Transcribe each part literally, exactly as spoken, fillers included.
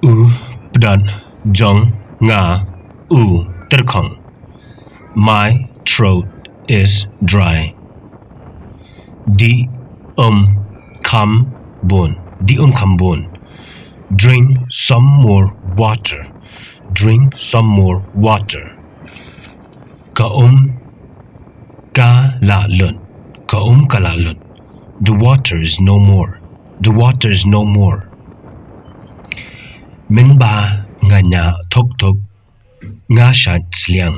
U pdot jong nga u tyrkhong. My throat is dry. Dih um kham bun. Dih um kham bun. Drink some more water. Drink some more water. Ka um ka la lut. Ka um ka la lut. The water is no more. The water is no more. Mynba nga ñiah thuk thuk, nga shait sliang.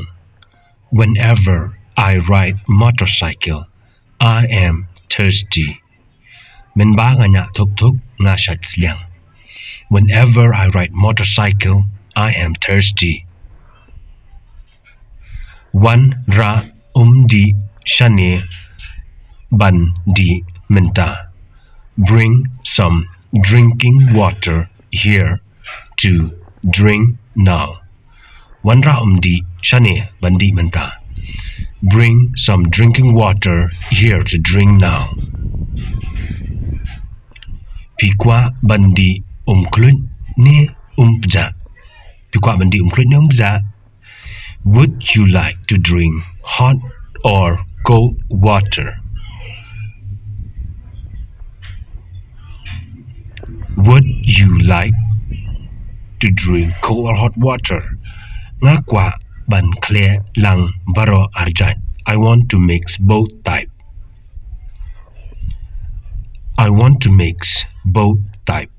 Whenever I ride motorcycle, I am thirsty. Mynba nga ñiah thuk thuk, nga shait sliang. Whenever I ride motorcycle, I am thirsty. Wanrah um dih shane ban dih mynta. Bring some drinking water here to drink now. Wanrah um dih shane ban dih mynta. Bring some drinking water here to drink now. Phi kwah ban dih um khluit ne um pjah? Phi kwah ban dih um khluit ne um pjah? Would you like to drink hot or cold water? Would you like to drink cold or hot water? Nga kwah ban khleh lang baroh arjait. I want to mix both type. I want to mix both type.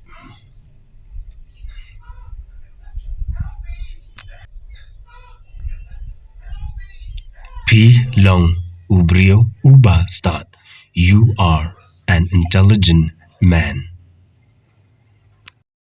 Phi long u briew uba stad. You are an intelligent man.